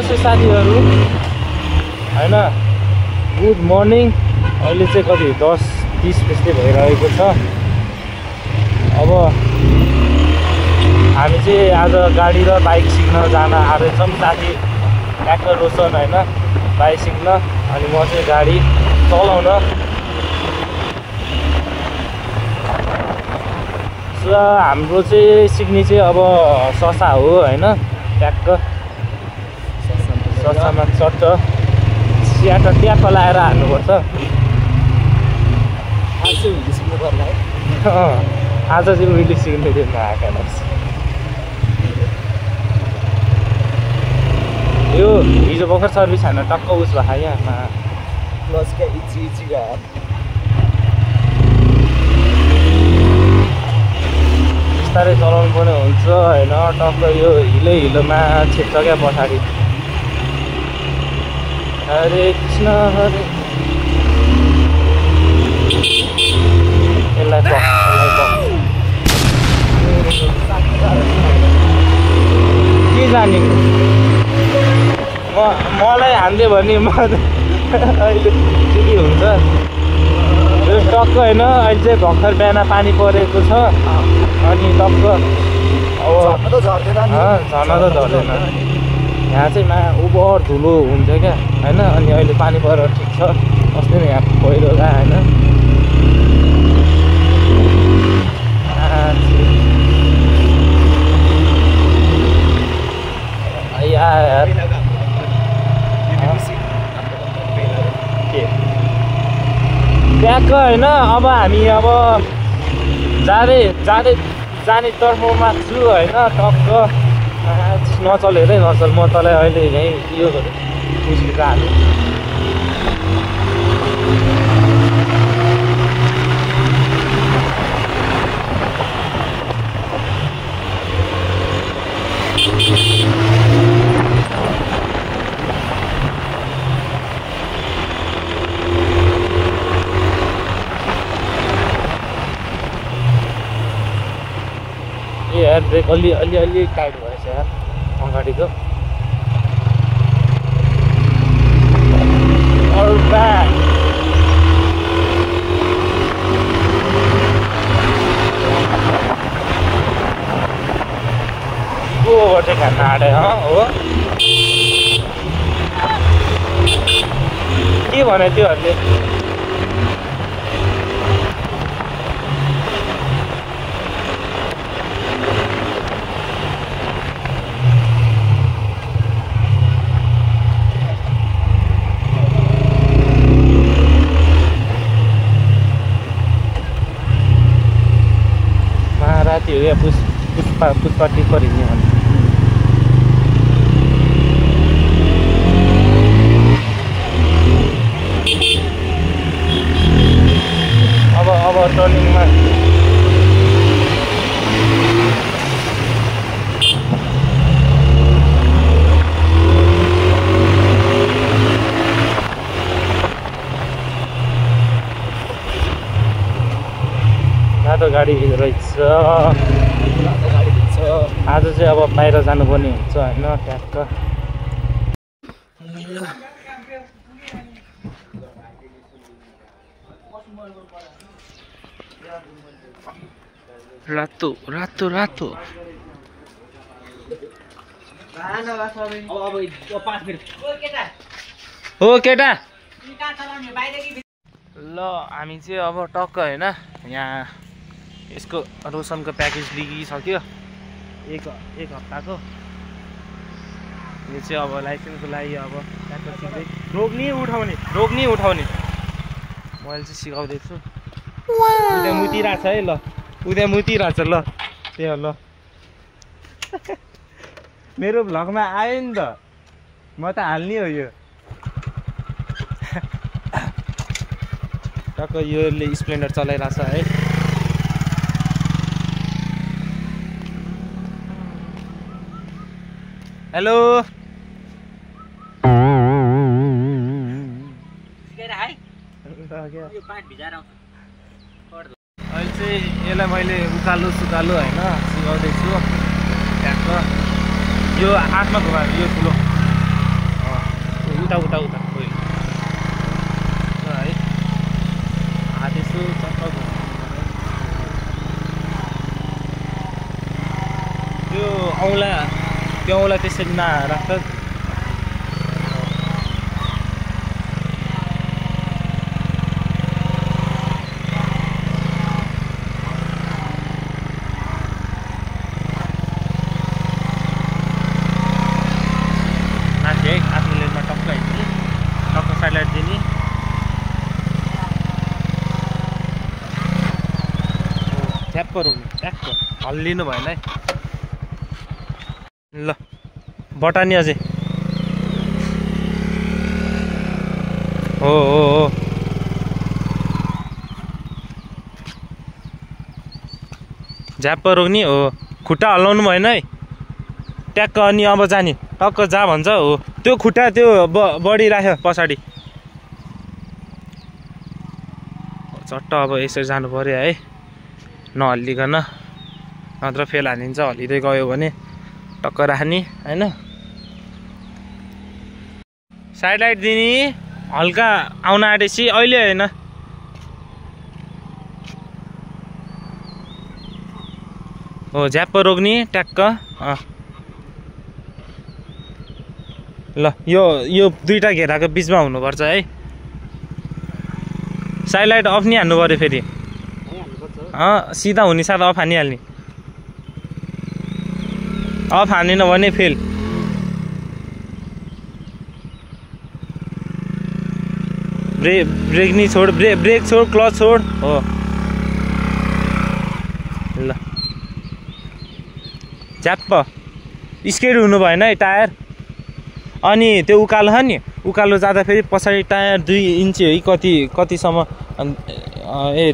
नमस्ते साथीहरू हैन गुड मर्निङ। अहिले चाहिँ कति 10:30 जस्तै भइरहेको छ। अब हामी चाहिँ आज गाडी र बाइक सिक्न जान आएछौँ। साथी ट्र्याक्टर रोशन हैन बाइक सिक्न, अनि म चाहिँ गाडी चलाउन। हाम्रो चाहिँ सिक्ने चाहिँ अब ससा हो हैन, ट्याक्क ससामा चट्ट स्याट ट्याप लाएर हाल्नुपर्छ। आज चाहिँ उहिले सिक्ने दिन आएका यो हिजो भर्खर सर्भिस हान्न टक्क उस भयो यहाँमा प्लसका इची बिस्तारै चलाउनु पर्ने हुन्छ होइन। टक्क यो हिलोमा छेक्छ क्या पछाडि। हरे कृष्ण हरे यसलाई के जाने मलाई हान्दियो भने म अहिले के हुन्छ यो टक्क होइन। अहिले चाहिँ भर्खर बिहान पानी परेको छ अनि टक्क अब झर्न त झर्दैन। यहाँ चाहिँ ओभर धुलो हुन्छ क्या होइन। अनि अहिले पानी परेर ठिक छ, अस्ति नै यहाँ पहिरो गयो होइन। ट्याक्क होइन। अब हामी अब जाने तर्फमा छु होइन। टक्क नचल हेरै नचल, म तँलाई अहिले यहीँ यो उस्किएर हाल्छु। यार ब्रेक अलि टाइट भएछ यार अगाडिको। को ओभरटेक हान्न आँटे हो के भने त्योहरूले? राति हो या पुष्पा टिप्पर हिँड्ने भने अब टर्निङमा रातो गाडी रहेछ। आज चाहिँ अब बाहिर जानुपर्ने हुन्छ होइन। ट्याक्क रातो रातो रातो हो केटा। ल हामी चाहिँ अब टक्क होइन यहाँ यसको रोशनको प्याकेज लिइसक्यो एक हप्ताको। यो चाहिँ अब लाइसेन्सको लागि अब ट्र्याक्टर सिक्दै रोक्ने उठाउने मैले चाहिँ सिकाउँदैछु। उद्या मुतिरहेको छ है। ल उद्या मुतिरहेको छ। ल त्यही ल मेरो भ्लगमा आयो नि त, म त हाल्ने हो यो। टक्क योले स्प्लेन्डर चलाइरहेछ है। हेलो अहिले चाहिँ यसलाई मैले उकालो सुकालो होइन सिकाउँदैछु। ट्याक्क यो 8मा घुमाएर यो ठुलो प्याउलाई त्यसरी नराख्दा माथि है आफ्नो लेनमा टक्क हिँड्ने टक्क साइड लाइट दिने ट्याप्प रोक्ने ट्याक्क हल्लिनु भएन है ल बटानी अझै हो झ्याप्प रोक्ने हो खुट्टा हल्लाउनु भएन है ट्याक्क अनि अब जाने टक्क जा भन्छ हो त्यो खुट्टा त्यो बढी राख्यो पछाडि चट्ट अब यसरी जानु पर्यो है नहल्लिकन नत्र फेल हानिन्छ हल्लिँदै गयो भने टक्क राख्ने हैन साइड लाइट दिने हल्का आउन आँटेपछि अहिले होइन हो झ्याप्प रोक्ने ट्याक्क ल यो दुईटा घेराको बिचमा हुनुपर्छ है साइड लाइट अफ नि हान्नु पर्यो फेरि सिधा हुने साथ अफ हानिहाल्ने अफ हानेन भने फेल ब्रेक नि छोड ब्रेक छोड क्लच छोड हो ल झ्याप्प स्केड हुनु भएन है टायर अनि त्यो उकालो छ नि उकालो जाँदा फेरि पछाडि टायर 2 इन्च है कतिसम्म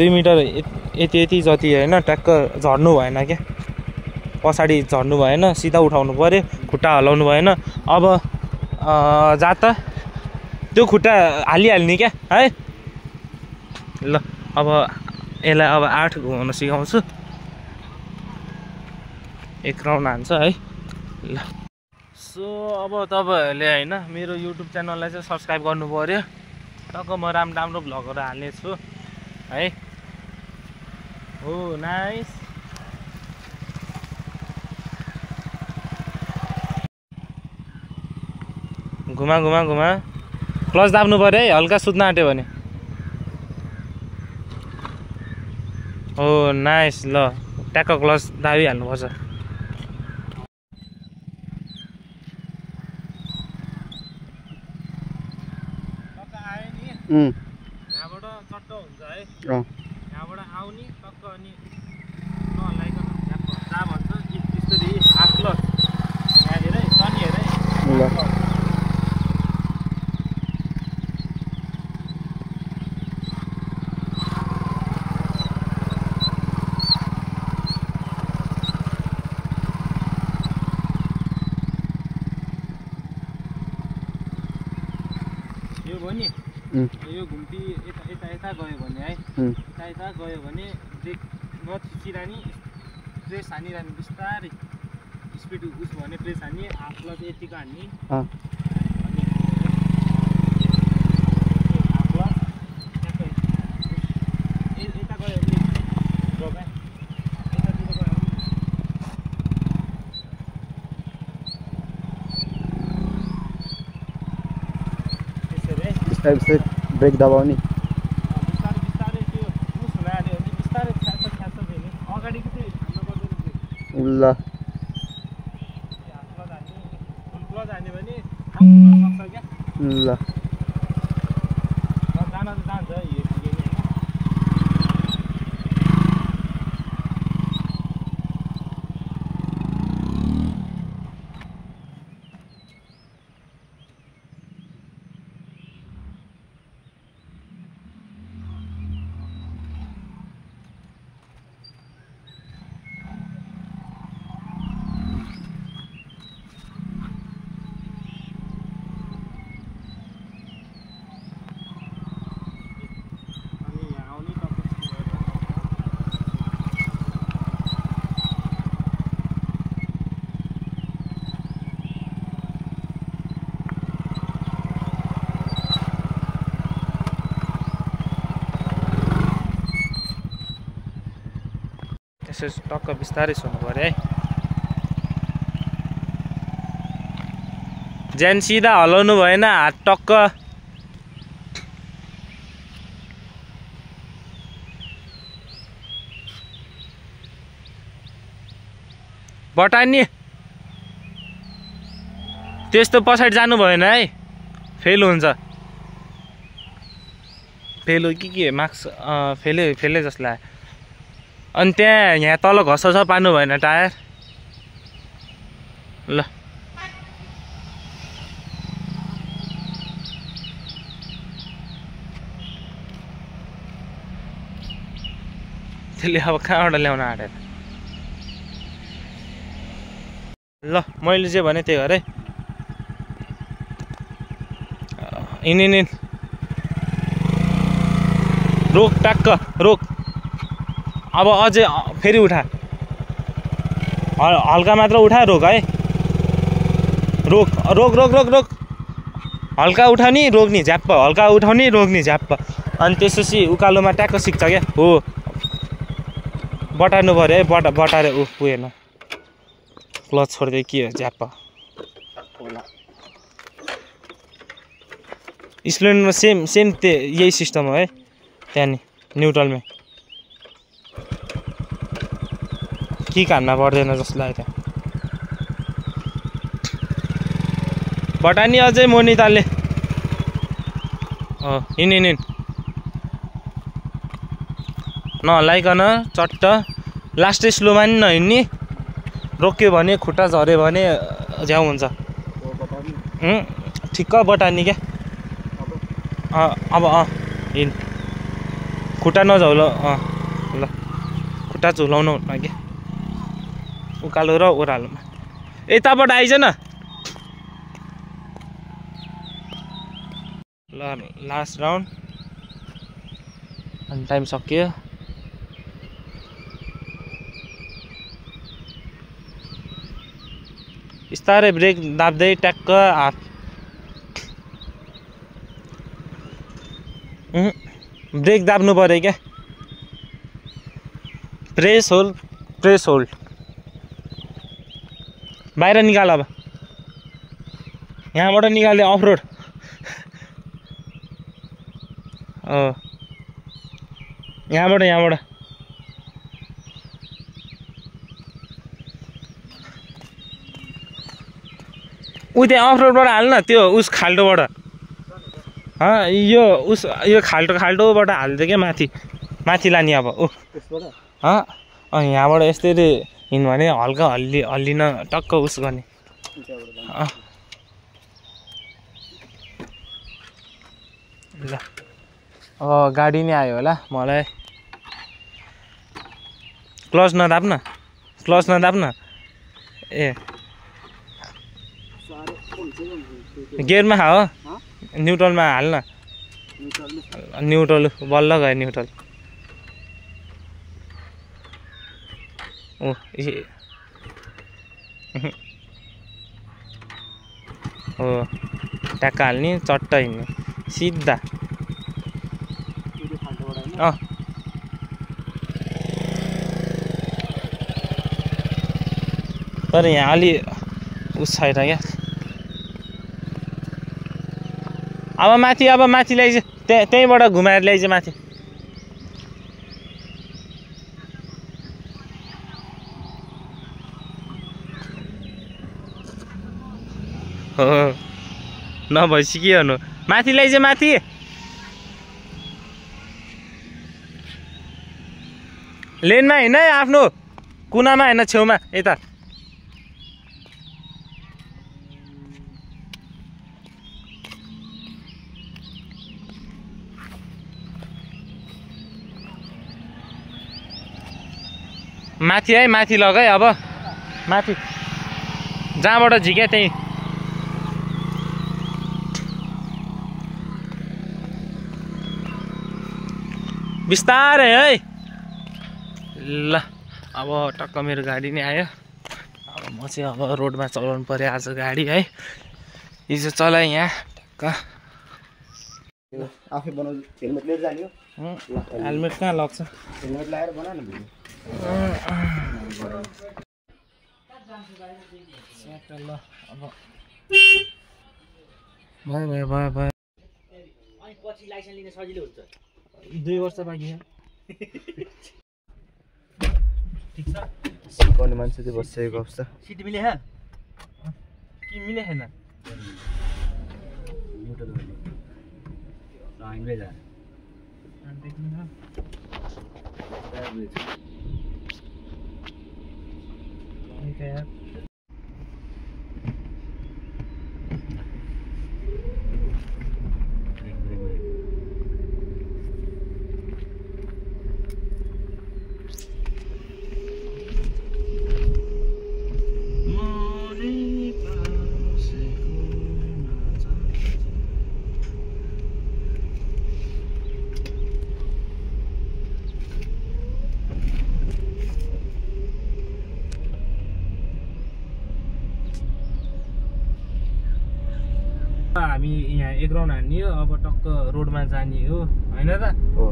2 मिटर यति जति होइन ट्याक्क झर्नु भएन क्या पछाडि झर्नु भएन सिधा उठाउनु पर्यो खुट्टा हल्लाउनु भएन अब जा त त्यो खुट्टा हालिहाल्ने क्या है ल अब यसलाई अब 8 घुमाउन सिकाउँछु 1 राउन्ड हान्छ है ल सो अब तपाईहरुले हैन मेरो युट्युब च्यानललाई चाहिँ सब्स्क्राइब गर्नु पर्यो टक्क म राम्रो भ्लगहरु हाल्ने छु है हो नाइस घुमा क्लच दाब्नु पर्यो है हल्का सुत्न आँट्यो भने हो नाइस ल ट्याक्क क्लच दाबिहाल्नुपर्छ यहाँबाट चट्ट हुन्छ है यहाँबाट आउने टक्क अनि नहल्लाइकन जा भन्छ त्यस्तै हाफ क्लच यहाँ हेर तनी हेर यो भयो नि यो घुम्ती यता गयो भने है यता गयो भने ब्रेक नथिचिरहने प्रेस हानिरहने बिस्तारै स्पिड उस भने प्रेस हान्ने हाफ क्लच यतिको हान्ने हाफ क्लच यता गयो भने जग्गा यतातिर गयो त्यसै ब्रेक दबाउने बिस्तारै त्यो पुस हुन आल्यो भने बिस्तारै ख्याच्छ फेरि अगाडिको चाहिँ हान्न पर्दैन ल क्लच हान्यो भने सक्छ क्या ल जान त जान्छ यो यसो टक्क बिस्तारै सुन्नु पर्यो है ज्यान सिधा हलाउनु भएन, हात टक्क बटानी त्यस्तो पछाडि जानु भएन है, फेल हुन्छ। फेल हो कि मार्क्स फेलै जस्तो लाग्यो। अनि त्यहाँ यहाँ तल घस छ पार्नु भएन टायर। ल त्यसले अब कहाँबाट ल्याउन आँटेर। ल मैले जे भने त्यही गरे। इन रोक, टक्क रोक। अब अझै फेरि उठा, हल्का मात्र उठा, रोक है, रोक रोक रोक रोक रोक। हल्का उठाउने रोक्ने झ्याप्प, हल्का उठाउने रोक्ने झ्याप्प। अनि त्यसपछि उकालोमा ट्याक्क सिक्छ क्या। हो बटार्नु पऱ्यो है, बटारे पुगेन, क्लच छोड्दै के हो झ्याप्प। स्प्लेन्डरमा सेम यही सिस्टम हो है, त्यहाँ नि न्युट्रलमै कि हान्न पर्दैन जस्तो लाग्यो त्यहाँ। बटानी अझै मोनिताले हिँड नहलाइकन चट्ट, लास्टै स्लोमा नि नहिँड्ने। रोक्यो भने खुट्टा झऱ्यो भने झ्याउ हुन्छ। ठिक्क बटानी क्या। अब हिँड, खुट्टा नझौल। ल खुट्टा झुलाउनु हुन्न क्या, उकालो र ओह्रालोमा। यताबाट आइज न। ल लास्ट राउन्ड, अनि टाइम सकियो। बिस्तारै ब्रेक दाब्दै ट्याक्क हात ब्रेक दाब्नु पऱ्यो क्या। प्रेस होल्ड बाहिर निकाल। अब यहाँबाट निकाल्यो अफ रोड। यहाँबाट ऊ त्यहाँ अफ रोडबाट हाल्न, त्यो उस खाल्टोबाट। यो खाल्टोबाट हाल्छ क्या, माथि लाने। अब यहाँबाट यस्तै हिँड्नु भने हल्का हल्लिन टक्क उस गर्ने। ल अब गाडी नै आयो होला मलाई। क्लच नदाप्न। ए गियरमा हो, न्युट्रलमा हाल्न। न्युट्रल बल्ल गयो न्युट्रल। हो ट्याक्क हाल्ने, चट्ट हिँड्ने सिधा। तर यहाँ अलि उस छैन क्या। अब माथि ल्याइज, त्यहीँबाट घुमाएर ल्याइज माथि। हो नभएपछि के गर्नु, माथि ल्याइज माथि। लेनमा हिँड है, आफ्नो कुनामा होइन, छेउमा यता। माथि है, माथि लग है। अब माथि जहाँबाट झिक्या त्यहीँ। बिस्तारै है। ल अब टक्क मेरो गाडी नै आयो। अब म चाहिँ अब रोडमा चलाउनु पर्यो आज गाडी है। हिजो चलाएँ यहाँ टक्क। आफै बनाउँछु, हेलमेट लिएर जाने हो। हेलमेट कहाँ लाग्छ, हेलमेट लगाएर बना न भिडियो। ल अब भयो भयो भयो अनि पछि लाइसेन्स लिन सजिलो हुन्छ 2 वर्ष बाँकी छ ठिक छ सिकाउने मान्छे चाहिँ बसिसकेको अवस्था सिट मिले है कि मिले छैन न्युट्रल गर्ने हामीलाई जा हामी यहाँ एक राउन्ड हान्ने हो अब टक्क रोडमा जाने हो हैन त हो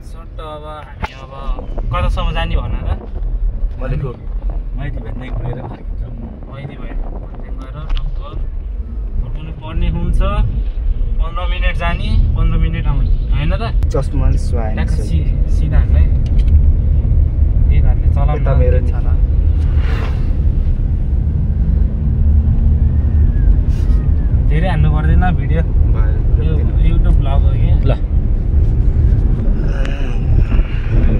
सट्ट अब हामी अब कतासम्म जाने भन त मलेको माइती भेट्नै पुगेर फर्किन्छौँ मैदी भयो गएर टक्क फर्काउनु पर्ने हुन्छ 15 मिनट जाने 15 मिनट आउने हैन त चस्माले सुहाएन ट्याक्क सिधा हामीलाई एक हातले चलाउनु यता मेरो छ न धेरै हान्नु पर्दैन भिडियो यो युट्युब भ्लग हो कि ल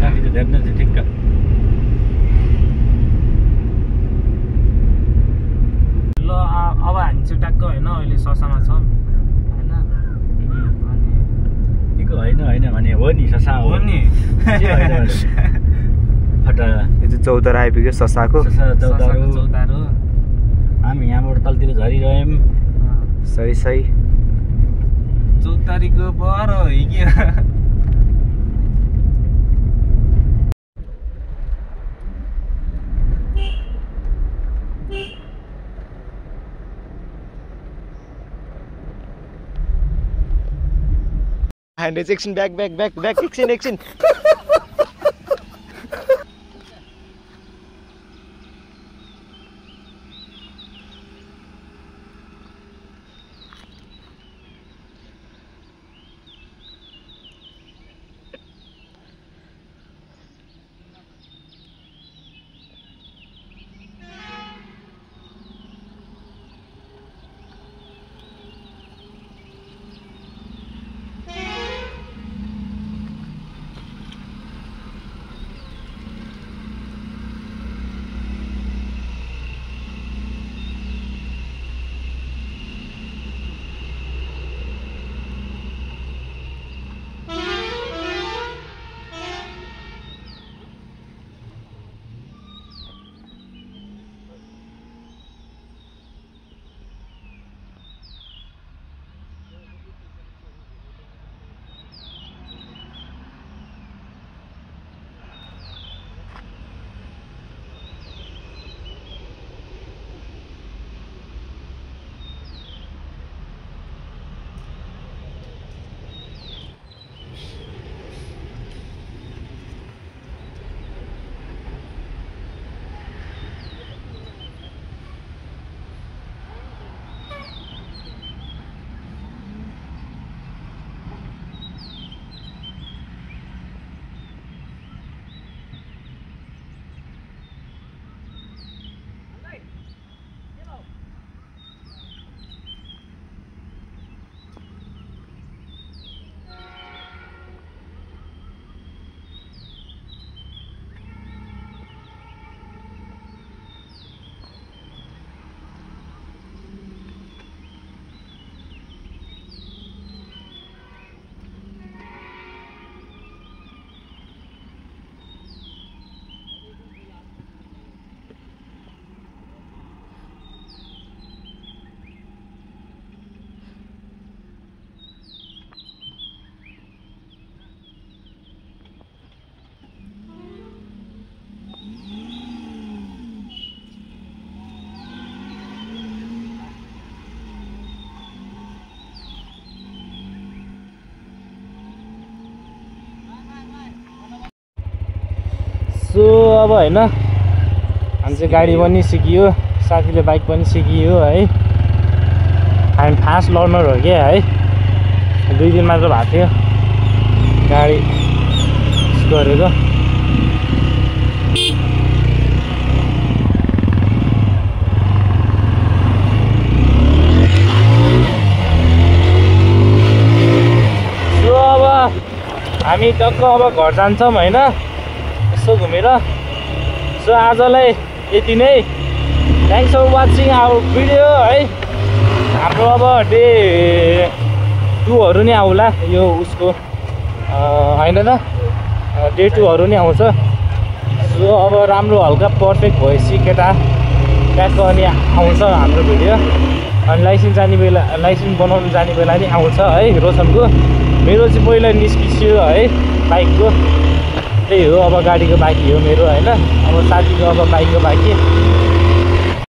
काफी त देख्न चाहिँ ठिक्क ल अब हामी चाहिँ ट्याक्क होइन अहिले ससामा छौँ होइन अनि ठिक होइन होइन भने हो नि ससा हो नि के होइन भने फटा यो चाहिँ चौतारा आइपुग्यो ससाको ससा चौतारो चौतारो हामी यहाँबाट तलतिर झरिरह्यौँ सही सही चौतारीको पर हिँड्यो ह्यान्ड एकछिन ब्याक ब्याक ब्याक ब्याक एकछिन एकछिन सो अब होइन हामी चाहिँ गाडी पनि सिकियो, साथीले बाइक पनि सिकियो है। हामी फास्ट लर्नर हो क्या है, 2 दिन मात्र भएको थियो गाडी गरेको। सो अब हामी टक्क अब घर जान्छौँ होइन, यसो घुमेर। सो आजलाई यति नै। Thanks for watching our video है। हाम्रो अब डे 2हरू नै आउला यो उसको होइन त, डे 2हरू नै आउँछ। सो अब राम्रो हल्का पर्फेक्ट भएपछि केटा ट्याक्क अनि आउँछ हाम्रो भिडियो। अनि लाइसेन्स बनाउनु जाने बेला नि आउँछ है रोशनको। मेरो चाहिँ पहिला निस्कियो है बाइकको, त्यही हो। अब गाडीको बाँकी हो मेरो होइन, अब साथीको अब बाइकको बाँकी।